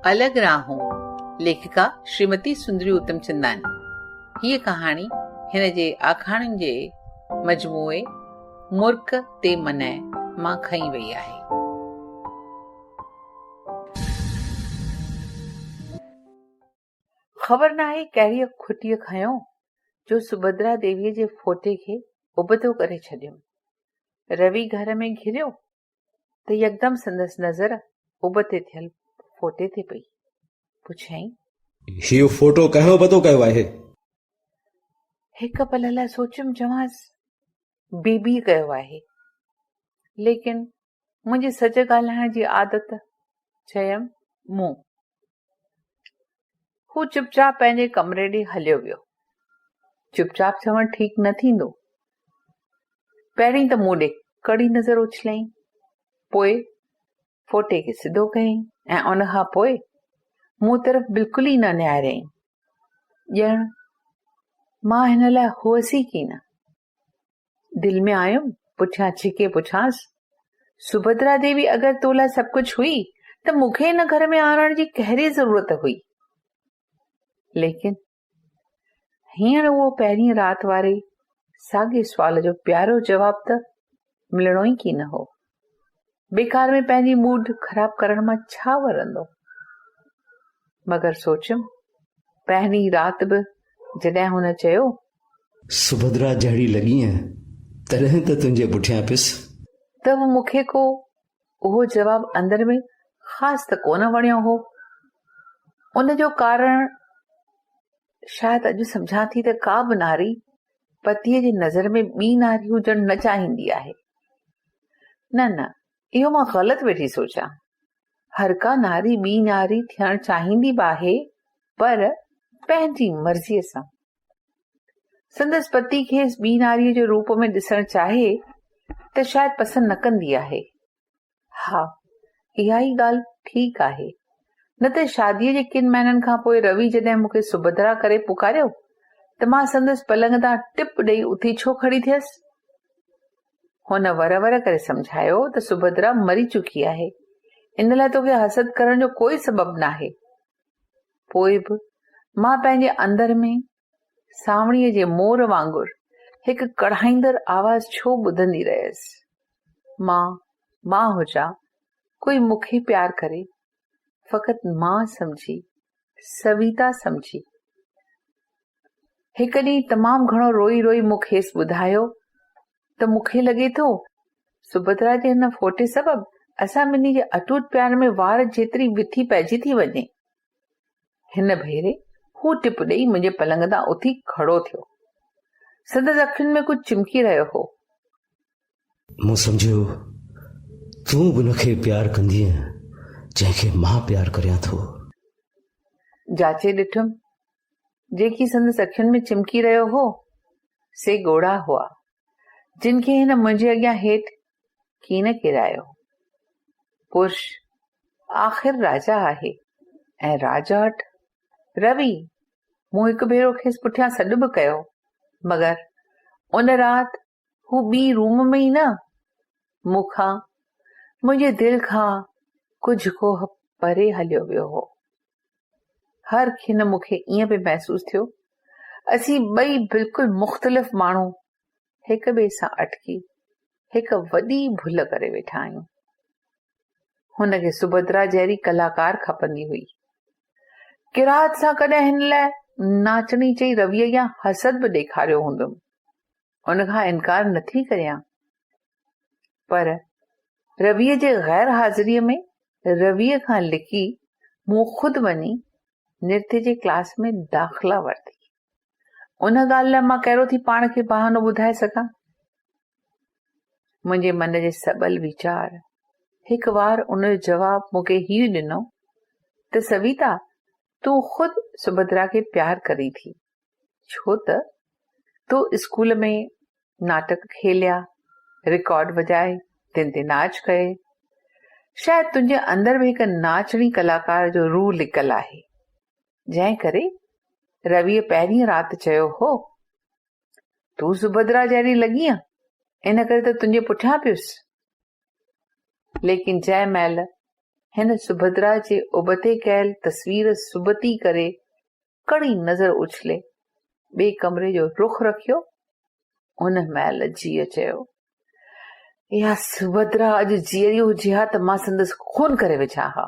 الڳ راهون، ليکڪا شريمتي سندري اتمچنداڻي. هيء ڪهاڻي هن جي آکاڻين جي مجموعي مرڪ تي منع مان کنئي وئي آهي. خبر ناهي ڪهڙيء کٽيء کنيو جو سڀدرا ديويء جي فوٽي کي ابتو ڪري ڇڏيم. روي گهر ۾ گهريو ته يڪدم سندس نظر ابتي ٿيل فوٽي تي پئي. پڇيائين. هيء فوٽو ڪنهن ابتو ڪيو آهي؟ هڪ پل لاء سوچيم چوانس بيبيء ڪيو آهي. ليڪن منهنجي سچ ڳالهائڻ جي عادت چيم مون. هو چپ چاپ پنهنجي ڪمري ڏي هليو ويو. چپ چاپ چوڻ ٺيڪ نه ٿيندو. پهرين ته مون ڏي ڪڙي نظر اڇليائين، پوء فوٽي کي سڌو ڪيائين ۽ ان کان پوء مون طرف بلڪل ئي نه نهاريائين. ڄڻ مان هن لاء هئس ئي ڪين. دل ۾ آيم، پٺيان ڇڪي پڇانس، سڀدرا ديوي اگر تو لاء سڀ ڪجهه هئي ته مون کي هن گهر ۾ آڻڻ جي ڪهڙي ضرورت هئي؟ ليڪن هينئر اهو پهرين رات واري ساڳئي سوال جو پيارو جواب ته ملڻو ئي ڪين هو. بيڪار ۾ پنهنجي موڊ خراب ڪرڻ مان ڇا ورندو؟ مگر سوچيم، پهرين رات به جڏهن هن چيو. سڀدرا جهڙي لڳينء، تڏهن ته تنهنجي پٺيان پيس. ته به مون کي ڪو اهو جواب اندر ۾ خاص ته ڪونه وڻيو هو. ان جو ڪارڻ شايد اڄ سمجهان ٿي ته ڪا به ناري پتيء جي نظر ۾ ٻي ناري هجڻ نه چاهيندي آهي. نه نه، اهو مان غلط ويٺي سوچيان. هر ڪا ناري ٻي ناري ٿيڻ چاهيندي به آهي، پر پنهنجي مرضيء سان. سندس پتي کيس ٻي ناريء جي روپ ۾ ڏسڻ چاهي ته شايد پسند نه ڪندي آهي. ها، اها ئي ڳالهه ٺيڪ آهي. نه ته شاديء جي ڪن مهينن کان پوء روي جڏهن مون کي سڀدرا ڪري پڪاريو ته مان سندس پلنگ تان ٽپ ڏيئي اٿي ڇو کڙي ٿيس؟ هن ور ور ڪري سمجهايو ته سڀدرا مري چڪي آهي، ان لاء توکي حسد ڪرڻ جو ڪوئي سبب ناهي. پوء به مان پنهنجي اندر ۾ سانوڻيء جي مور وانگر هڪ ڪڙهائيندڙ آواز ڇو ٻڌندي رهيس. مان، مان هجان، ڪوئي مون کي پيار ڪري، فقط مان سمجهي، سويتا سمجهي. هڪ ڏينهن تمام گهڻو روئي روئي مون کيس ٻڌايو ته مون کي لڳي ٿو سڀدرا جي هن ڦوٽي سبب اسان ٻنهي جي اٽوٽ پيار ۾ وار جيتري وٿي پئجي ٿي وڃي. هن ڀيري هو ٽپ ڏيئي منهنجي پلنگ تان اٿي کڙو ٿيو. سندس اکين ۾ ڪجهه چمڪي رهيو هو. مون سمجهيو تون به ان کي پيار ڪندينء جنهن کي مان پيار ڪريان ٿو. جاچي ڏٺم، جيڪي سندس اکين ۾ چمڪي رهيو هو، سي ڳوڙها هئا. جن کي هن منهنجي اڳيان هيٺ ڪين ڪيرايو. پرش آخر راجا آهي ۽ راجهٽ روي. مون هڪ ڀيرو کيس پٺيان سڏ به ڪيو، مگر ان رات هو ٻي روم ۾ ئي نه، مون کان، منهنجي دل کان ڪجهه ڪوهه پري هليو ويو هو. هر کن مون کي ائين پئي محسوس ٿيو، اسين ٻئي بلڪل مختلف ماڻهو هڪ ٻئي سان اٽڪي هڪ وڏي ڀل ڪري ويٺا آهيون. هن کي سڀدرا جهڙي ڪلاڪار کپندي هئي. ڪراهت سان ڪڏهن هن لاء ناچڻي چئي روي اڳيان حسد به ڏيکاريو هوندم. ان کان انڪار نٿي ڪريان. پر رويء جي غير حاضريء ۾ رويء کان لڪي مون خود وڃي نرتيه جي ڪلاس ۾ داخلا ورتي. ان ڳالهه لاء مان ڪهڙو ٿي پاڻ کي بهانو ٻڌائي سگهان؟ منهنجي من جي سٻل ويچار هڪ وار ان جو جواب مون کي هيء ڏنو ته سويتا تون خود سڀدرا کي پيار ڪرين ٿي، ڇو ته تو اسڪول ۾ ناٽڪ کيليا، رڪارڊ وڄائي، تن تي ناچ ڪئي. شايد تنهنجي اندر به هڪ ناچڻي ڪلاڪار جو روح لڪل آهي، جنهن ڪري رويء پهرينء رات چيو هو، تون سڀدرا جهڙي لڳينء، ان ڪري ته تنهنجي پٺيان پيس. ليڪن جنهن مهل. هن سڀدرا جي ابتي ڪيل تصوير سبتي ڪري ڪڙي نظر اڇلي ٻئي ڪمري جو رخ رکيو. ان مهل جيء چيو، اها سڀدرا اڄ جيئري هجي ها ته مان سندس خون ڪري وجهان ها.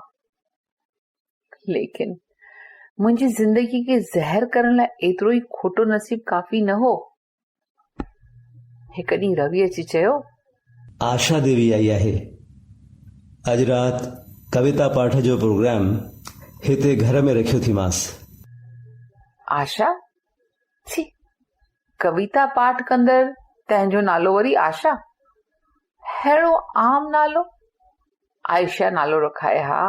ليڪن منهنجي زندگي کي زهر ڪرڻ لاء ايترو ئي کوٽو نصيب ڪافي نه هو. هڪ ڏينهن روي اچي چيو. آشا ديوي آئي آهي. اڄ رات ڪويتا پاٺ جو پروگرام هتي گهر ۾ رکيو ٿيمانس. آشا؟ ڇي! ڪويتا پاٺ ڪندڙ تنهن جو نالو وري آشا؟ ههڙو عام نالو؟ عائشه نالو رکائي ها،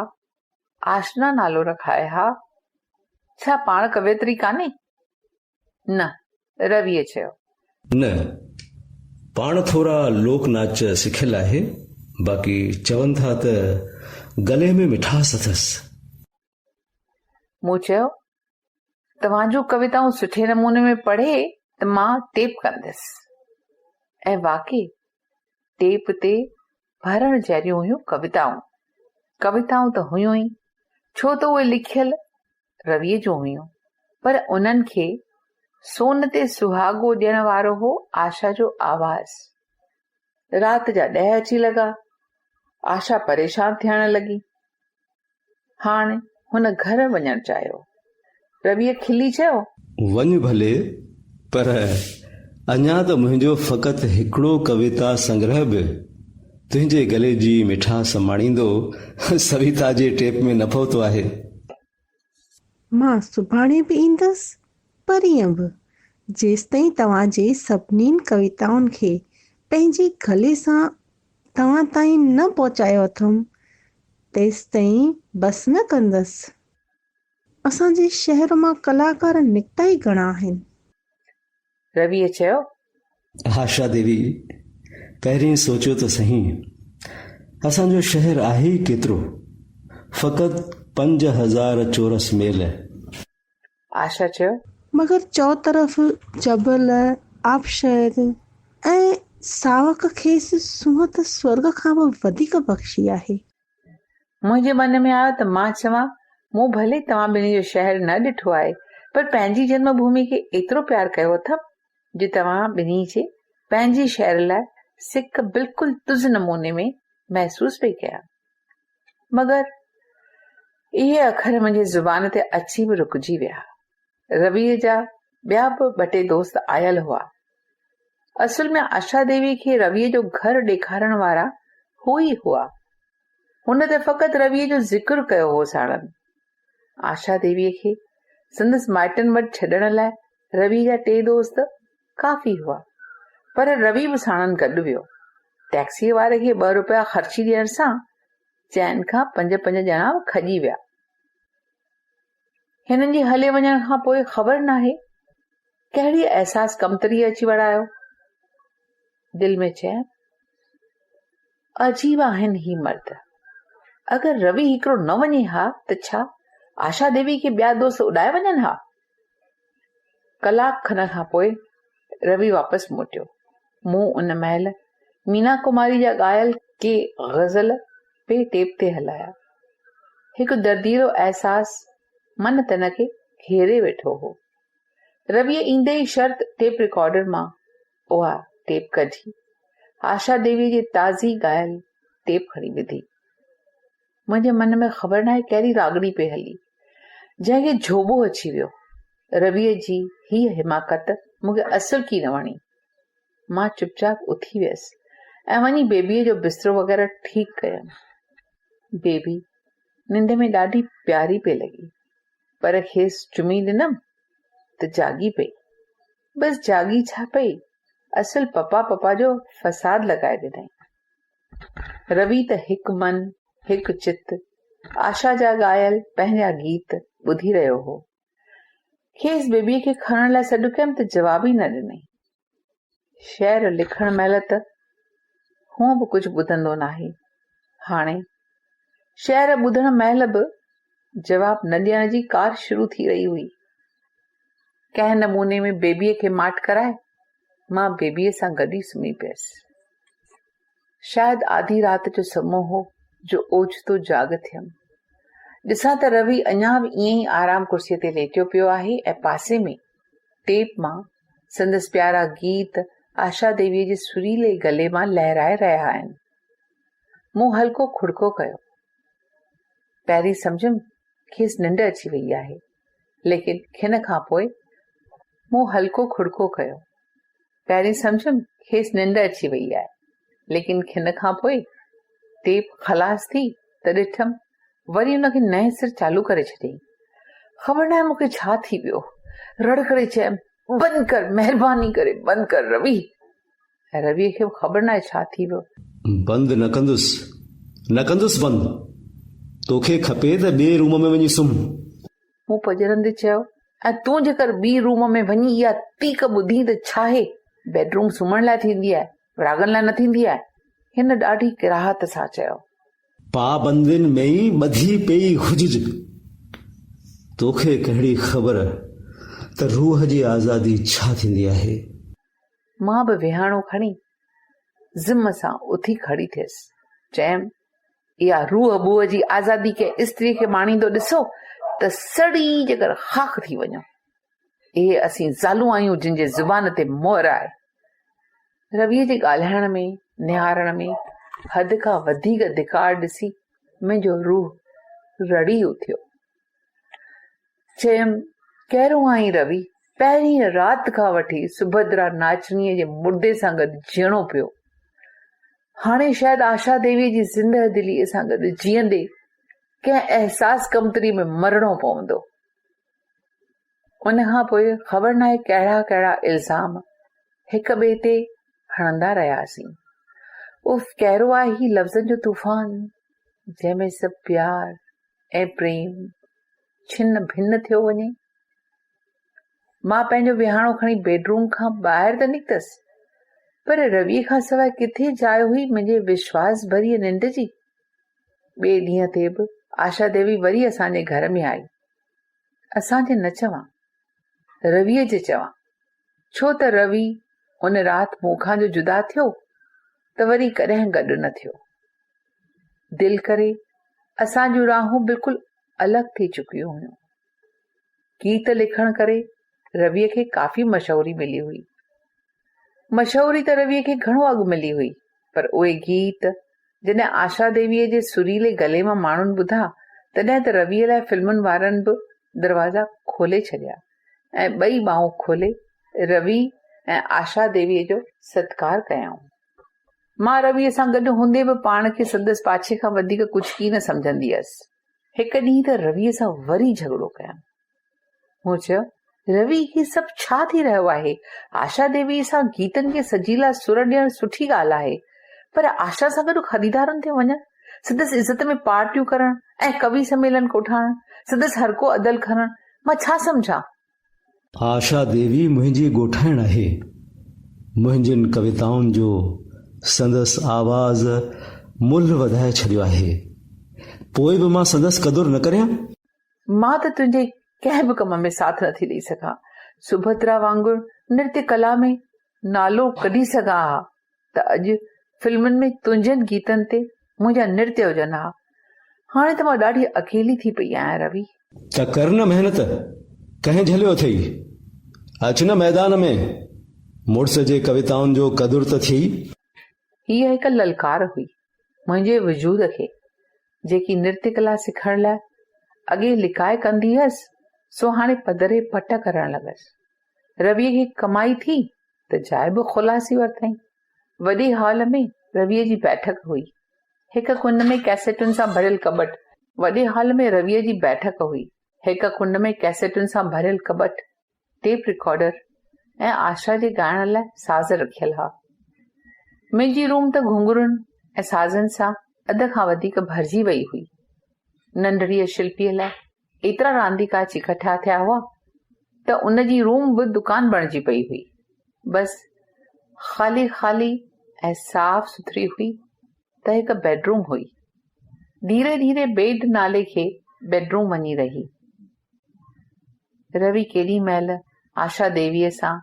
آشنا نالو رکائي ها. ڇا پاڻ ڪويتري ڪانهي؟ نه، رويء چيو. نه، پاڻ ٿورا لوڪ ناچ سکيل آهي، باقي چون ٿا ته گلي ۾ مٺاس اٿس. مون چيو، توهان جون ڪويتائون سٺي نموني ۾ پڙهي ته مان ٽيپ ڪندس. ۽ واقعي ٽيپ تي ڀرڻ جهڙيون هيون ڪويتائون. ڪويتائون ته هيون ئي، ڇو ته اهي لکيل رويء جون هيون، پر انهن کي سون تي سهاڳو ڏيڻ وارو هو آشا جو آواز. رات جا ڏهه اچي لڳا. آشا پريشان ٿيڻ لڳي. هاڻ هن گهر وڃڻ چاهيو. رويء کلي چيو. وڃ ڀلي، پر اڃا ته منهنجو فقط هڪڙو ڪويتا سنگرهه به تنهنجي گلي جي مٺاس ماڻيندو سويتا جي ٽيپ ۾ نه پهتو آهي. مان سڀاڻي به ايندس، پرينء به، جيستائين توهان جي سڀنين ڪويتائن کي پنهنجي گلي سان توهان تائين نه پهچايو اٿم، تيستائين بس نه ڪندس. اسان جي شهر مان ڪلاڪار نڪتا ئي گهڻا آهن. رويء چيو. آشا ديوي، پهرين سوچيو ته سهين، اسان جو شهر آهي ئي ڪيترو؟ فقط 5000 چورس ميل. آشا چيو. مگر چؤطرف جبل، آبشار ۽ ساوڪ کيس سونهن ته سورڳ کان به وڌيڪ بخشي آهي. منهنجي من ۾ آيو ته مان چوان، مون ڀلي توهان ٻنهي جو شهر نه ڏٺو آهي، پر پنهنجي جنم ڀومي کي ايترو پيار ڪيو اٿم، جو توهان ٻنهي جي پنهنجي شهر لاء سڪ بلڪل تز نموني ۾ محسوس پئي ڪيان. مگر اهي اکر منهنجي زبان تي اچي به رڪجي ويا. رويء جا ٻيا به ٻه ٽي دوست آيل هئا. اصل ۾ آشا ديوي کي رويء جو گهر ڏيکارڻ وارا هو ئي هئا. هن ته فقط رويء جو ذڪر ڪيو هو ساڻن. آشا ديويء کي سندس مائٽن وٽ ڇڏڻ لاء رويء جا ٽي دوست ڪافي هئا. پر روي به ساڻن گڏ ويو. ٽئڪسيء واري کي ٻه روپيا خرچي ڏيڻ سان چئن کان پنج پنج ڄڻا به کڄي ويا. هنن جي هلي وڃڻ کان پوء خبر ناهي ڪهڙي احساس ڪمتريء اچي وڙايو. دل ۾ چيم، عجيب آهن هي مرد. اگر روي هڪڙو نه وڃي ها ته ڇا آشا ديوي کي ٻيا دوست اڏائي وڃن ها؟ ڪلاڪ کن کان پوء روي واپس موٽيو. مون ان مهل مينا ڪماري جا ڳايل ڪي غزل پئي ٽيپ تي هلايا. هڪ درديلو احساس من تن کي گهيري ويٺو هو. رويء ايندي ئي شرط ٽيپ رڪارڊر مان اها ٽيپ ڪڍي، آشا ديويء جي تازي ڳايل ٽيپ کڻي وڌي. منهنجي من ۾ خبر ناهي ڪهڙي راڳڻي پئي هلي، جنهن کي جهوٻو اچي ويو. رويء جي هيء حماقت مون کي اصل ڪي نه وڻي. مان چپ چاپ اٿي ويس ۽ وڃي بيبيء جو بسترو وغيره ٺيڪ ڪيم. بيبي ننڊ ۾ ڏاڍي پياري پئي لڳي، پر کيس چمي ڏنم ته جاڳي پئي. بس جاڳي ڇا پئي، اصل پپا پپا جو فساد لڳائي ڏنائين. روي ته هڪ من هڪ چت آشا جا ڳايل پنهنجا گيت ٻڌي رهيو هو. کيس بيبيء کي کڻڻ لاء سڏ ڪيم ته جواب ئي نه ڏنائين. شعر لکڻ مهل ته هونء به ڪجهه ٻڌندو ناهي. هاڻي شعر ٻڌڻ مهل به جواب نه ڏيڻ جي ڪار شروع ٿي رهي هئي. ڪنهن نموني ۾ بيبيء کي ماٺ ڪرائي مان بيبيء سان گڏ ئي سمهي پيس. شايد آڌي رات جو سمو هو. جو اوچتو جاڳ ٿيم. ڏسان ته روي اڃا به ائين ئي آرام ڪرسيء تي ليٽيو پيو آهي ۽ پاسي ۾ ٽيپ مان سندس پيارا گيت آشا ديويء جي سريلي گلي مان لهرائي رهيا آهن. مون هلڪو کڙڪو ڪيو. پهرين سمجهيم کيس ننڊ اچي وئي آهي، ليڪن کن کان پوء مون هلڪو کڙڪو ڪيو. پهرين سمجهيم کيس ننڊ اچي وئي آهي، ليڪن کن کان پوء ٽيپ خلاص ٿي ته ڏٺم وري ان کي نئين سر چالو ڪري ڇڏيائين. خبر ناهي مون کي ڇا ٿي ويو، رڙ ڪري چيم، بند ڪر، مهرباني ڪري بند ڪر روي. ۽ رويء کي به خبر ناهي ڇا ٿي ويو. بند نه ڪندس، نه ڪندس بند. توکي کپي ته ٻئي روم ۾ وڃي سمهه. مون پڄرندي چيو، ۽ تون جيڪر ٻي روم ۾ وڃي اها تيڪ ٻڌين ته ڇاهي؟ بيڊ روم سمهڻ لاء ٿيندي آهي، وراڳن لاء نه ٿيندي آهي. هن ڏاڍي ڪراهت سان چيو. پابندين ۾ ئي ٻڌي پيئي هجج. توکي ڪهڙي خبر ته روح جي آزادي ڇا ٿيندي آهي؟ مان به ويهاڻو کڻي ذم سان اٿي کڙي ٿيس. چيم، اها روح بوء جي آزادي ڪنهن استريء کي ماڻيندو ڏسو ته سڙي جيڪر خاڪ ٿي وڃو. اهي اسين زالون آهيون جن جي زبان تي مهر آهي. رويء جي ڳالهائڻ ۾، نهارڻ ۾ حد کان وڌيڪ ڌڪار ڏسي منهنجو روح رڙي اٿيو. چيم، ڪهڙو آهين روي، پهرينء رات کان وٺي سڀدرا ناچڻيء جي مردي سان گڏ جيئڻو پيو. هاڻي شايد آشا ديويء جي زندهه دليء سان گڏ جيئندي ڪنهن احساس ڪمتريء ۾ مرڻو پوندو. ان کان پوء خبر ناهي ڪهڙا ڪهڙا الزام هڪ ٻئي تي هڻندا رهياسين. اف ڪهڙو آهي هي لفظن جو طوفان، جنهن ۾ سڀ پيار ۽ پريم ڇن ڀن ٿيو وڃي. مان پنهنجو ويهاڻو کڻي بيڊروم کان ٻاهر ته نڪتس، پر رويء کان سواء ڪٿي جاء هئي منهنجي وشواس ڀريء ننڊ جي؟ ٻئي ڏينهن تي به آشا ديوي وري اسان جي گهر ۾ آئي. اسان جي نه چوان، رويء جي چوان، ڇو ته روي ان رات مون کان جو جدا ٿيو ته وري ڪڏهن گڏ نه ٿيو. دل ڪري اسان جون راهون بلڪل الڳ ٿي چڪيون هيون. گيت لکڻ ڪري رويء کي ڪافي مشهوري ملي هئي. مشهوري ته رويء کي گهڻو اڳ ملي هئي، پر اهي گيت جڏهن آشا ديويء جي سريلي گلي مان ماڻهن ٻڌا، تڏهن ته رويء لاء فلمن وارن به دروازا کولي ڇڏيا ۽ ٻئي ٻانهون کولي روي ۽ آشا ديويء جو ستڪار ڪيائون. مان رويء سان گڏ هوندي به پاڻ کي سندس پاڇي کان وڌيڪ ڪجهه ڪين سمجهندي هيس. هڪ ڏينهن ته رويء سان وري جهڳڙو ڪيم. مون چيو، روي هي سڀ ڇا ٿي رهيو آهي؟ آشا ديويء سان گيتن کي سجيلا سر ڏيڻ سٺي ڳالهه آهي، پر آشا سان گڏ خريدارن تي وڃڻ، سندس عزت ۾ پارٽيون ڪرڻ ۽ ڪوي سميلن ڪوٺائڻ، سندس هرڪو عدل کڻڻ، مان ڇا سمجهان؟ آشا ديوي منهنجي ڳوٺائڻ آهي. منهنجين ڪويتائن جو سندس آواز ملهه وڌائي ڇڏيو آهي. پوء به مان سندس قدر نه ڪريان؟ مان ته تنهنجي ڪنهن به ڪم ۾ ساٿ نٿي ڏئي سگهان. سڀترا وانگر نرتيه ڪلا ۾ نالو ڪڍي سگهان ها ته اڄ فلمن ۾ تنهنجن گيتن تي منهنجا نرتيه هجن ها. هاڻي ته مان ڏاڍي اڪيلي ٿي پئي آهيان روي. ته ڪر نه محنت، ڪنهن جهليو اٿئي؟ اچ نه ميدان ۾، مڙس جي ڪويتائن جو قدر ته ٿئي. هيء هڪ للڪار هئي منهنجي وجود کي، جيڪي نرتيه ڪلا سکڻ لاء اڳي لڪائي ڪندي هيس، سو هاڻي پڌري پٽ ڪرڻ لڳس. رويء کي ڪمائي ٿي ته جاء به خلاصي ورتائين. وڏي هال ۾ رويء جي بيٺڪ هئي. هڪ ڪنڊ ۾ ڪئسيٽن سان ڀريل ڪٻٽ. وڏي هال ۾ رويء جي بيٺڪ هئي. هڪ ڪنڊ ۾ ڪئسيٽن سان ڀريل ڪٻٽ، ٽيپ رڪارڊر ۽ آشا جي ڳائڻ لاء ساز رکيل ها. منهنجي روم ته گهنگهرن ۽ سازن سان اڌ کان وڌيڪ ڀرجي وئي هئي. ننڍڙيء شلپيء لاء ايترا رانديڪا اچي ڪٺا ٿيا هئا ته ان جي روم به دڪان بڻجي پئي هئي. بس خالي خالي ۽ صاف سٿري هئي ته هڪ بيڊروم هئي. ڌيري ڌيري بيڊ نالي کي بيڊروم وڃي رهي. روي ڪيڏي مهل آشا ديويء سان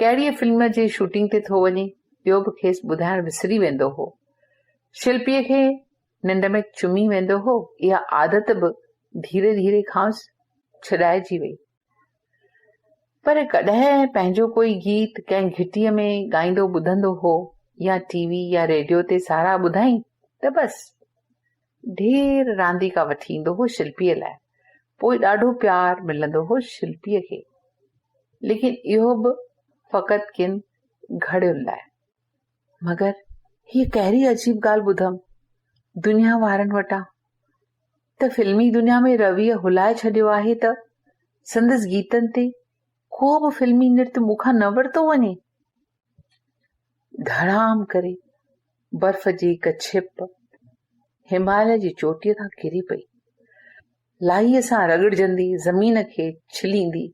ڪهڙيء فلم جي شوٽنگ تي ٿو وڃي اهو به کيس ٻڌائڻ وسري ويندو هو. شلپيء کي. ننڊ ۾ چمي ويندو هو، اها عادت به ڌيري ڌيري کانئس ڇڏائجي وئي. پر ڪڏهن پنهنجو ڪوئي گيت ڪنهن گهٽيء ۾ ڳائيندو ٻڌندو هو يا ٽي وي يا ريڊيو تي ساراهه ٻڌائين ته بس ڍير رانديڪا وٺي ايندو هو شلپيء لاء. پوء ڏاڍو پيار ملندو هو شلپيء کي. ليڪن اهو به فقط ڪن گهڙين لاء. مگر هيء ڪهڙي عجيب ڳالهه ٻڌم دنيا وارن وٽان ته فلمي دنيا ۾ رويء هلائي ڇڏيو آهي ته سندس گيتن تي ڪو به فلمي نرت مون کان نه ورتو وڃي. ڌڙام ڪري برف جي هڪ ڇپ هماليه جي چوٽيء تان ڪري پئي. لاهيء سان رڳڙجندي زمين کي ڇليندي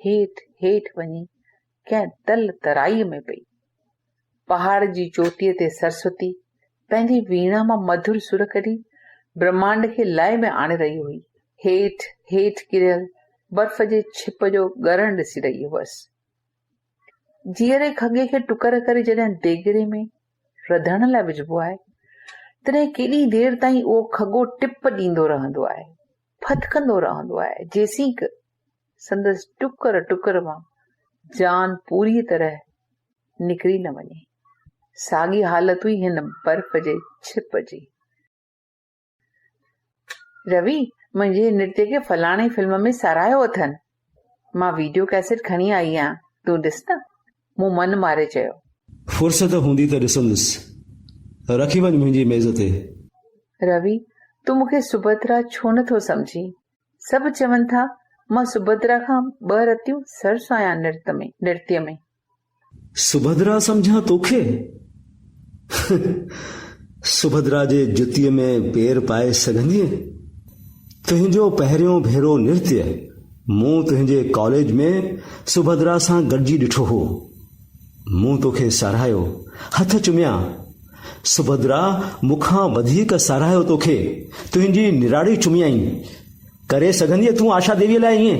هيٺ هيٺ وڃي ڪنهن تل ترائيء ۾ پئي. پهاڙ جي چوٽيء تي سرسوتي پنهنجي ويڻا مان مڌر سر ڪڍي برهمانڊ کي لئه ۾ آڻي رهي هئي. هيٺ هيٺ ڪريل برف جي ڇپ جو ڳرڻ ڏسي رهي هئس. جيئري کڳي کي ٽڪر ڪري جڏهن ديڳڙي ۾ رڌڻ لاء وجهبو آهي، تڏهن ڪيڏي دير تائين اهو کڳو ٽپ ڏيندو رهندو آهي، ڦٿڪندو رهندو آهي، جيسين ڪه سندس ٽڪر ٽڪر مان جان پوريء طرح نڪري نه وڃي. ساڳي حالت هئي هن برف جي ڇپ جي. روي، منهنجي نرتيه کي فلاڻي فلم ۾ ساراهيو اٿن. مان ويڊيو ڪئسيٽ کڻي آئي آهيان، تون ڏس نه. مون من ماري چيو. فرصت هوندي ته ڏسندس. رکي وڃ منهنجي ميز تي. روي، تون مون کي سڀترا ڇو نه ٿو سمجهين؟ سڀ چون ٿا مان سڀدرا کان ٻه رتيون سرس آهيان نرت ۾، نرتيه ۾. سڀدرا سمجهان توکي؟ سڀدرا جي جتيء ۾ پير پائي سگهندينء؟ تنهنجو پهريون ڀيرو نرتيه مون تنهنجي ڪاليج ۾ سڀدرا سان گڏجي ڏٺو هو. مون توکي ساراهيو، هٿ چميا. سڀدرا مون کان وڌيڪ ساراهيو توکي، تنهنجي نراڙي چميائين. ڪري سگهندينء تون آشا ديويء لاء ائين؟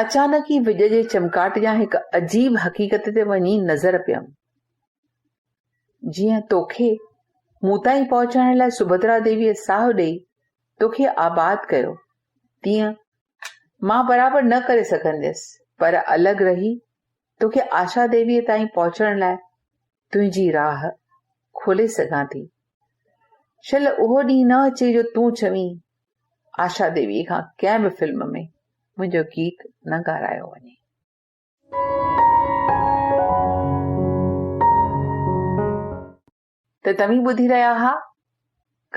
اچانڪ ئي وڄ جي چمڪاٽ جيان هڪ عجيب حقيقت تي وڃي نظر پيم. جيئن توکي مون تائين پهچائڻ لاء سڀدرا ديويء ساهه ڏيئي توکي آباد ڪيو، تيئن مان برابر نه ڪري سگهنديس، پر الڳ رهي توکي آشا ديويء تائين پهچڻ لاء تنهنجي راهه کولي سگهان ٿي. شل اهو ڏينهن نه اچي جو تون چوين آشا ديويء کان ڪنهن به فلم ۾ منهنجو گيت نه ڳارايو وڃي. ته توهين ٻڌي رهيا ها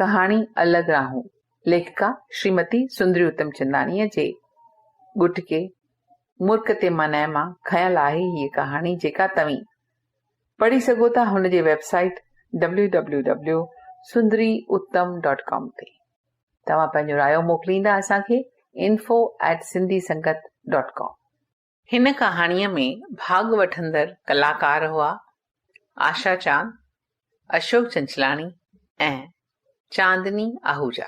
ڪهاڻي الڳ راهون ليکڪا شريمتي سندري اتم چنداڻيء جي ڳٽڪي مرڪ تي منع مان کنيل آهي هيء ڪهاڻي جيڪا توهين پڙهي سگهو ٿا هن جي website W W W Sundri Uttam dot com تي. توهان پنهنجو رايو موڪليندا اسان کي info at Sindhi Sangat dot com. هن ڪهاڻيء ۾ ڀاڳ وٺندڙ ڪلاڪار هئا، آشا چاند، اشوڪ چنچلاڻي ۽ چاندني آهوجا.